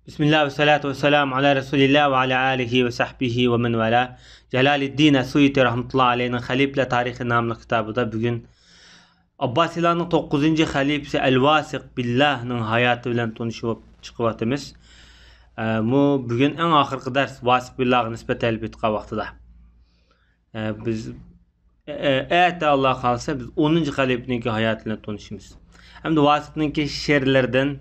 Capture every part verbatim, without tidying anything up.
بىسمىللا ۋەسسالاتۇ ۋەسسالامۇ ئالا رەسۇلىللا ۋە ئالا ئالىھى ۋە سەھبىھى ۋە مەن ۋالا. جالالىددىن ئەسسۇيۇتى رەھمەتۇللا ئەلەيھنىڭ خەلىپىلەر تارىخى ناملىق كىتابىدا بۈگۈن ئابباسىيلارنىڭ توققۇزىنچى خەلىپىسى ئەل ۋاسىق بىللاھنىڭ ھاياتى بىلەن تونۇشۇپ چىقىۋاتىمىز. ئە، بۇ بۈگۈن ئەڭ ئاخىرقى دەرس، ۋاسىق بىللاغا نىسبەت ئېلىپ ئېيتقان ۋاقتىدا. ئە، بىز، ئە، ئەتە ئاللا خالىسا بىز ئونىنچى خەلىپىنىڭكى ھاياتى بىلەن تونۇشىمىز. ئەمدى ۋاسىقنىڭكى شېئىرلىرىدىن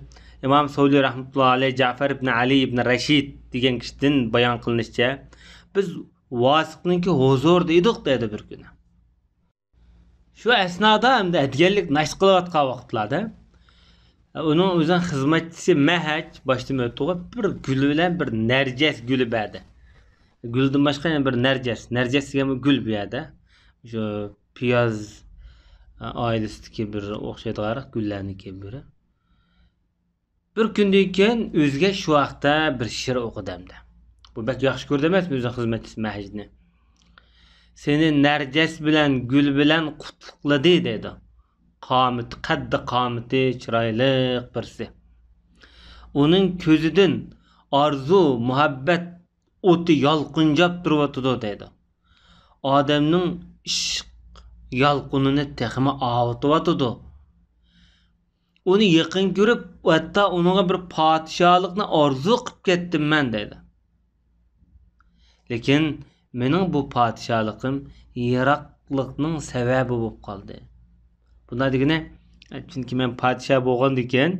ئىمام سەۋلى رەھمەتۇللا ئەلەيھ جەفەر ئىبن ئەلى ئىبن رەشىد دېگەن كىشىدىن بايان قىلىنىشىچە، بىز ۋاسىقنىڭكى ھۇزۇرىدا ئىدۇق دەيدۇ بىر كۈنى. شۇ ئەسنادا ئەمدى ئەتىگەنلىك ناشتا قىلىۋاتقان ۋاقىتلاردا، ئۇنىڭ ئۆزىنىڭ خىزمەتچىسى مەھەج باشتىن ئۆتتىغۇ بىر گۈل بىلەن بىر نەرجەس گۈلى بەردى. گۈلدىن باشقا يەنە بىر نەرجەس. نەرجەس دېگەن بىر گۈل بۇ يەردە. شۇ پىياز، ئە، ئائىلىسىدىكى بىر ئوخشايدىغان گۈللەرنىڭكى بىرى. بىر كۈندىن كېيىن ئۆزىگە شۇ ھەقتە بىر شېئىر ئوقۇدى ئەمدى. بۇ بەك ياخشى كۆردى ئەمەسمۇ ئۆزىنىڭ خىزمەتچىسى مەھەجنى؟ سېنى نەرجەس بىلەن گۈل بىلەن قۇتلۇقلىدى دەيدۇ. قامىتى، قەددى قامىتى چىرايلىق بىرسى. ئۇنىڭ كۆزىدىن ئارزۇ، مۇھەببەت ئوتى يالقۇنجاپ تۇرۇۋاتىدۇ دەيدۇ. ئادەمنىڭ ئىشق يالقۇنىنى تېخىمۇ ئاۋۇتۇۋاتىدۇ. ئۇنى يېقىن كۆرۈپ، ھەتتا ئۇنىڭغا بىر پادىشاھلىقنى ئارزۇ قىلىپ كەتتىم مەن دەيدۇ. لېكىن مېنىڭ بۇ پادىشاھلىقىم يىراقلىقنىڭ سەۋەبى بولۇپ قالدى. بۇنداق دېگىنى، چۈنكى مەن پادىشاھ بولغاندىكىن،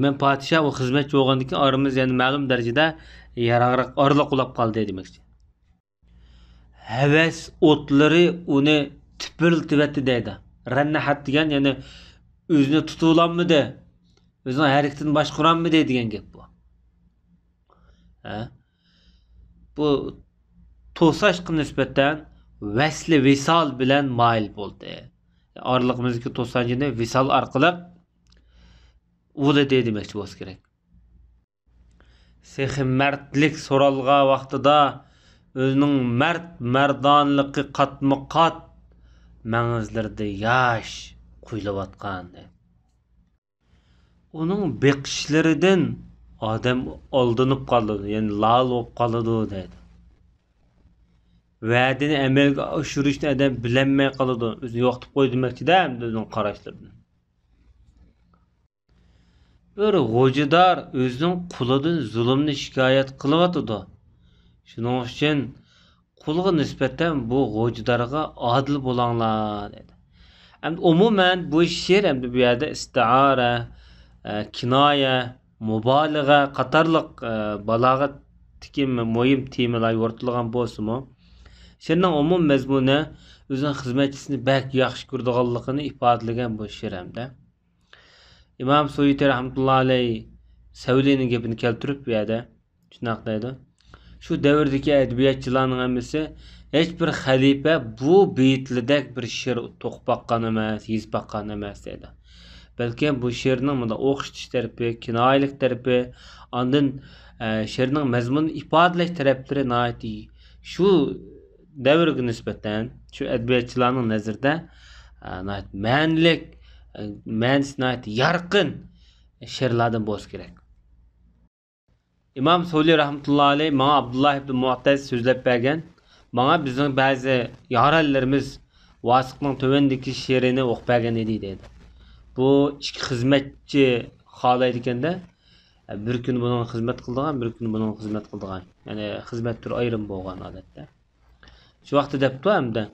مەن پادىشاھ، ئۇ خىزمەتچى بولغاندىكىن ئارىمىز يەنە مەلۇم دەرىجىدە يىراقراق ئارىلىق بولاپ قالدى دېمەكچى. ھەۋەس ئوتلىرى ئۇنى تىپىرلىتىۋەتتى دەيدۇ. رەننەھەت دېگەن، يەنى ئۆزىنى تۇتۇۋالالمىدى، ئۆزىنىڭ ھەرىكىتىنى باشقۇرالمىدى دېگەن گەپ بۇ. ھە؟ بۇ توساشقا نىسبەتەن ۋەسلى ۋىسال بىلەن مايىل بولدى. ئارىلىقىمىزدىكى توسانچىنى ۋىسال ئارقىلىق ئۇلىدى دېمەكچى بولسا كېرەك. سېخىي مەردلىك سورالغان ۋاقتىدا ئۆزىنىڭ مەرد مەردانىلىقى قاتمۇ قات مەڭزىلىرىدە ياش قۇيۇلۇۋاتقانىدى. ئۇنىڭ بېقىشلىرىدىن ئادەم ئالدىنىپ قالىدۇ، يەنى لال بولۇپ قالىدۇ دەيدۇ. ۋەدىنى ئەمەلگە ئاشۇرۇشنى ئادەم بىلەلمەي قالىدۇ، ئۆزىنى يوقىتىپ قوي دېمەكچىدە ئەمدى ئۆزىنىڭ قاراشلىرىدىن. بىر غوجىدار ئۆزىنىڭ قۇلىدىن زۇلۇمنى شىكايەت قىلىۋاتىدۇ. شۇنىڭ ئۈچۈن قۇلغا نىسبەتەن بۇ غوجىدارغا ئادىل بولاڭلار دەيدۇ. ئەمدى ئومۇمەن بۇ شېئىر ئەمدى بۇ يەردە ئىستىئارە، ئە، كىنايە، مۇبالىغە قاتارلىق، ئە، بالاغەتتىكى مۇھىم تېمىلار يورۇتۇلغان بولسىمۇ، شېئىرنىڭ ئومۇم مەزمۇنى ئۆزىنىڭ خىزمەتچىسىنى بەك ياخشى كۆرىدىغانلىقىنى ئىپادىلىگەن بۇ شېئىر ھەمدە. ئىمام سۇيۇتى رەھمەتۇللا ئەلەيھ سەۋلىنىڭ گېپىنى كەلتۈرۈپ بۇ يەردە شۇنداق دەيدۇ. شۇ دەۋردىكى ئەدەبىياتچىلارنىڭ ھەممىسى ھېچ بىر خەلىپە بۇ بېيىتلىدەك بىر شېئىر توقۇپ باققان ئەمەس، يېزىپ باققان ئەمەس دەيدۇ. بەلكى بۇ شېئىرنىڭ مۇنداق ئوخشىتىش تەرىپى، كىنايىلىك تەرىپى، ئاندىن، ئە، شېئىرنىڭ مەزمۇنىنى ئىپادىلەش تەرەپلىرى ناھايىتى شۇ دەۋرگە نىسبەتەن، شۇ ئەدەبىياتچىلارنىڭ نەزىرىدە، ئە، ناھايىتى مەنىلىك، ئە، مەنىسى ناھايىتى يارقىن شېئىرلاردىن بولسا كېرەك. ئىمام سولى رەھمەتۇللا ئەلەيھ ماڭا ئابدۇللا ئىبن مۇئەتتەز سۆزلەپ بەرگەن، ماڭا بىزنىڭ بەزى يارەنلىرىمىز ۋاسىقنىڭ تۆۋەندىكى شېئىرىنى ئوقۇپ بەرگەن ئىدى دەيدۇ. بۇ ئىككى خىزمەتچى خالايدىكەندە، بىر كۈنى بۇنىڭغا خىزمەت قىلىدىغان، بىر كۈنى بۇنىڭغا خىزمەت قىلىدىغان. يەنى خىزمەت تۈرى ئايرىم بولغان ئادەتتە. شۇ ۋاقىتتا دەپتۇ ھەمدە،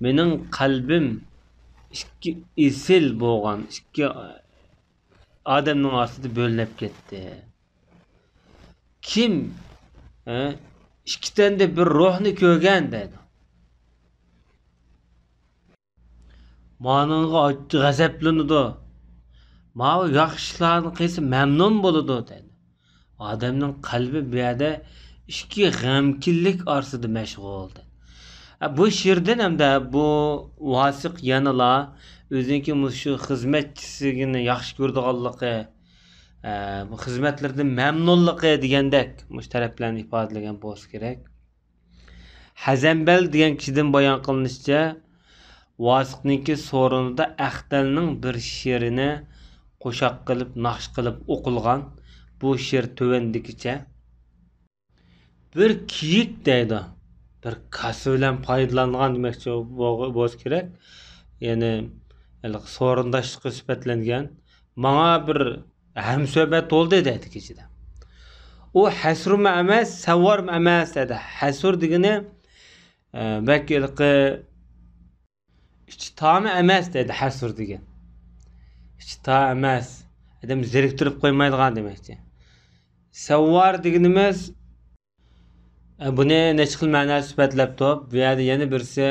مېنىڭ قەلبىم ئىككى ئېسىل بولغان، ئىككى ئادەمنىڭ ئارىسىدا بۆلۈنۈپ كەتتى. كىم، ھە، ئىككى تەندە بىر روھنى كۆرگەن دەيدۇ. مانىڭغا غەزەپلىنىدۇ. ماۋۇ ياخشىلارنى قىلسا مەمنۇن بولىدۇ دەيدۇ. ئادەمنىڭ قەلبى بۇ يەردە ئىككى غەمكىنلىك ئارىسىدا مەشغۇل. بۇ شېئىردىن ھەمدە بۇ ۋاسىق يەنىلا ئۆزىنىڭكى مۇشۇ خىزمەتچىسىنى ياخشى كۆرىدىغانلىقى، بۇ خىزمەتلىرىدىن مەمنۇنلۇقى دېگەندەك مۇشۇ تەرەپلەرنى ئىپادىلىگەن بولسا كېرەك. ھەزەمبەل دېگەن كىشىدىن بايان قىلىنىشىچە، ۋاسىقنىڭكى سورۇنىدا ئەختەلنىڭ بىر شېئىرىنى قوشاق قىلىپ، ناخشا قىلىپ ئوقۇلغان بۇ شېئىر تۆۋەندىكىچە. بىر كېيىك دەيدۇ. بىر كاسا بىلەن پايدىلانغان دېمەكچى بو-، بولسا كېرەك. يەنى، ھېلىقى سورۇنداشلىققا سۈپەتلەنگەن. ماڭا بىر ھەمسۆھبەت بولدى دەيدۇ كېچىدە. ئۇ ھەسۇرمۇ ئەمەس، سەۋۋارمۇ ئەمەس دەيدۇ. ھەسۇر دېگىنى، ئە، بەك ھېلىقى ئىچى تامى ئەمەس دەيدۇ، ھەسۇر دېگەن. ئىچى تا ئەمەس. ئادەم زېرىكتۈرۈپ قويمايدىغان دېمەكچى. سەۋۋار دېگىنىمىز، ئە، بۇنى نەچچە خىل مەنىدە سۈپەتلەپتۇ. بۇ يەردە يەنە بىرسى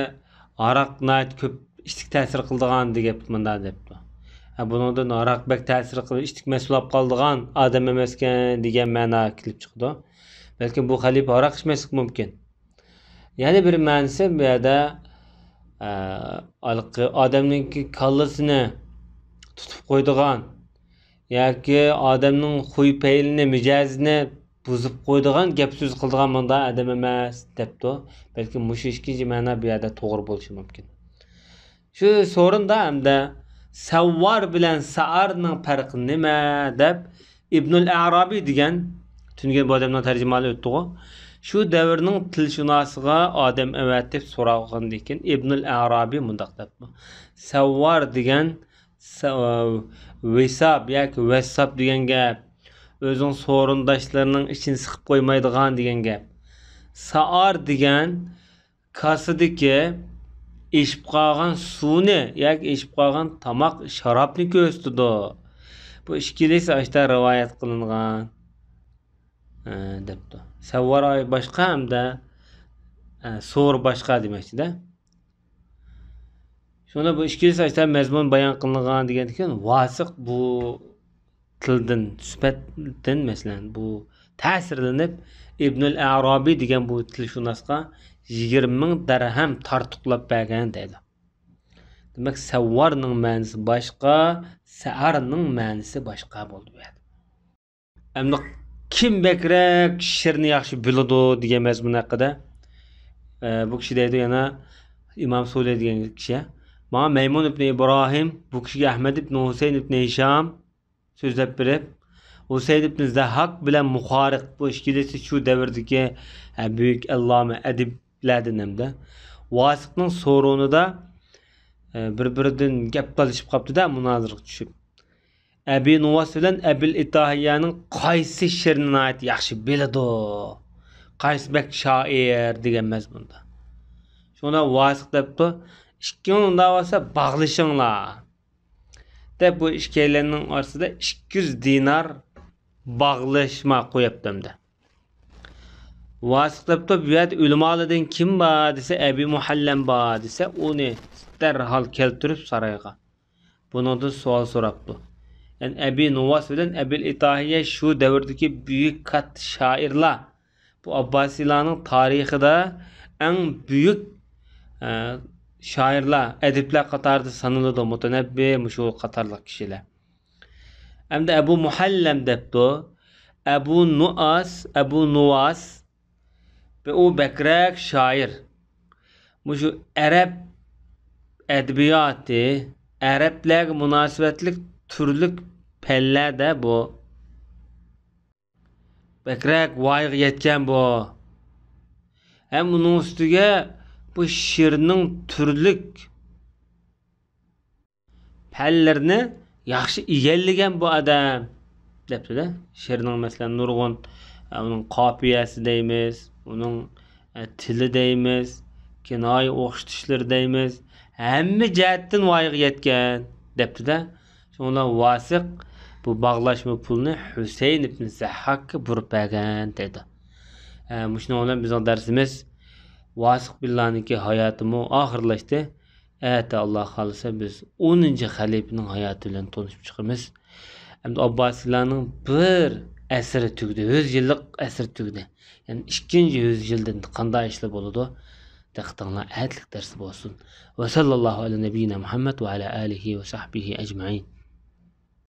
ھاراق ناھايىتى كۆپ ئىچىشكە تەسىر قىلىدىغان دېگەن گەپ مۇنداق دەپتۇ. ئە، بۇنىڭدىن ھاراق بەك تەسىر قىلىپ ئىچىشكە مەسئۇل بولۇپ قالىدىغان ئادەم ئەمەسكەن دېگەن مەنا كېلىپ چىقىدۇ. بەلكىم بۇ خەلىپە ھاراق ئىچمەسلىكى مۇمكىن. يەنە بىر مەنىسى بۇ يەردە، ئە، ھېلىقى ئادەمنىڭكى كاللىسىنى تۇتۇپ قويىدىغان ياكى ئادەمنىڭ خۇي پەيلىنى، مىجەزىنى بۇزۇپ قويىدىغان گەپ سۆز قىلىدىغان مۇنداق ئادەم ئەمەس دەپتۇ. بەلكىم مۇشۇ ئىككىنچى مەنا بۇ يەردە توغرا بولۇشى مۇمكىن. شۇ سورۇندا ئەمدى سەۋۋار بىلەن سەئارنىڭ پەرقى نېمە دەپ ئىبنۇل ئەرابىي دېگەن، تۈنۈگۈن بۇ ئادەمنىڭ تەرجىمىھالى ئۆتتىغۇ. شۇ دەۋرنىڭ تىلشۇناسىغا ئادەم ئەۋەتىپ سوراغاندىن كېيىن ئىبنۇل ئەرابىي مۇنداق دەپتۇ. سەۋۋار دېگەن سە-، ۋىساب ياكى ۋەسساب دېگەن گەپ. ئۆزىنىڭ سورۇنداشلىرىنىڭ ئىچىنى سىقىپ قويمايدىغان دېگەن گەپ. سائار دېگەن كاسىدىكى ئېشىپ قالغان سۇنى ياكى ئېشىپ قالغان تاماق، شارابنى كۆرسىتىدۇ. بۇ ئىككىلىسى ئاشتا رىۋايەت قىلىنغان، ئە، دەپتۇ. سەۋۋار باشقا ھەمدە، ئە، سور باشقا دېمەكچىدە. شۇڭا بۇ ئىككىلىسى ئاشتا مەزمۇن بايان قىلىنغان دېگەندىكىن، ۋاسىق بۇ تىلدىن، سۈپەتتىن، مەسىلەن، بۇ تەسىرلىنىپ، ئىبنۇل ئەرابىي دېگەن بۇ تىلشۇناسقا يىگىرمە مىڭ دەرھەم تارتۇقلاپ بەرگەن دەيدۇ. دېمەك، سەۋۋارنىڭ مەنىسى باشقا، سەئارنىڭ مەنىسى باشقا بولدى بۇ يەردە. ئەمدى كىم بەكرەك شېئىرنى ياخشى بىلىدۇ دېگەن مەزمۇن ھەققىدە، ئە، بۇ كىشى دەيدۇ يەنە، ئىمام سۇلى دېگەن كىشى. ماڭا مەيمۇن ئىبنى ئىبراھىم، بۇ كىشىگە ئەھمەد ئىبنى ھۇسەين ئىبنى ھىشام سۆزلەپ بېرىپ، ھۇسەين ئىبنى زەھھاك بىلەن مۇخارىق، بۇ ئىككىلىسى شۇ دەۋردىكى، ئە، بۈيۈك ئەللامە ئەدىبلەردىن ھەمدە ۋاسىقنىڭ سورۇنىدا، ئە، بىر-بىرىدىن گەپ تالىشىپ قاپتۇ-دە، مۇنازىرىگە چۈشۈپ. ئەبى نۇۋاس بىلەن ئەبىل ئىتاھىيەنىڭ قايسى شېئىرنى ناھايىتى ياخشى بىلىدۇ؟ قايسى بەك شائىر دېگەن مەزمۇندا. شۇڭا ۋاسىق دەپتۇ، ئىككىڭلار ئۇنداق بولسا باغلىشىڭلار دەپ، بۇ ئىككىيلەننىڭ ئارىسىدا ئىككى يۈز دىنار باغلىشما قويۇپتۇ ئەمدى. ۋاسىق دەپتۇ، بۇ يەردە ئۆلىمالاردىن كىم بار دېسە، ئەبى مۇھەللەم بار دېسە، ئۇنى دەرھال كەلتۈرۈپ سارايغا. بۇنىڭدىن سوئال سوراپتۇ. يەنى ئەبى نۇۋاس بىلەن ئەبىل ئىتاھىيە شۇ دەۋردىكى بۈيۈك كاتتا شائىرلار. بۇ ئابباسىيلارنىڭ تارىخىدا ئەڭ بۈيۈك، ئە، شائىرلار، ئەدىبلەر قاتارىدا سانىلىدۇ، مۇتەنەببى، مۇشۇ قاتارلىق كىشىلەر. ئەمدى ئەبۇ مۇھەللەم دەپتۇ. ئەبۇ نۇئاس، ئەبۇ نۇۋاس، ئۇ بەكرەك شائىر. مۇشۇ ئەرەب ئەدەبىياتى، ئەرەبلەرگە مۇناسىۋەتلىك تۈرلۈك پەنلەردە بۇ بەكرەك ۋايىغا يەتكەن بۇ. ھەم ئۇنىڭ ئۈستىگە بۇ شېئىرنىڭ تۈرلۈك پەنلىرىنى ياخشى ئىگىلىگەن بۇ ئادەم، دەپتۇ-دە. شېئىرنىڭ، مەسىلەن، نۇرغۇن، ئە، ئۇنىڭ قاپىيەسى دەيمىز، ئۇنىڭ، ئە، تىلى دەيمىز، كىنايە ئوخشىتىشلىرى دەيمىز، ھەممە جەھەتتىن ۋايىغا يەتكەن، دەپتۇ-دە. شۇڭا ۋاسىق بۇ باغلاشما پۇلنى ھۈسەيىن ئىبن زەھھاكقا بۇرۇپ بەرگەن، دەيدۇ. ئە، مۇشۇنىڭ بىلەن بىزنىڭ دەرسىمىز ۋاسىق بىللانىڭكى ھاياتىمۇ ئاخىرلاشتى. ئەتە، ئاللا خالىسا، بىز ئونىنچى خەلىپىنىڭ ھاياتى بىلەن تونۇشۇپ چىقىمىز. ئەمدى ئابباسىيلارنىڭ بىر ئەسىرى تۈگىدى، يۈز يىللىق ئەسىرى تۈگىدى. يەنى ئىككىنچى يۈز يىلدىن قانداق ئىشلار بولىدۇ؟ دىققىتىڭلار ئەتىلىك دەرس بولسۇن. ۋە ساللاللاھۇ ئەلە نەبىييىنا مۇھەممەد ۋە ئەلە ئالىھى ۋە سەھبىھى ئەجمەئىن.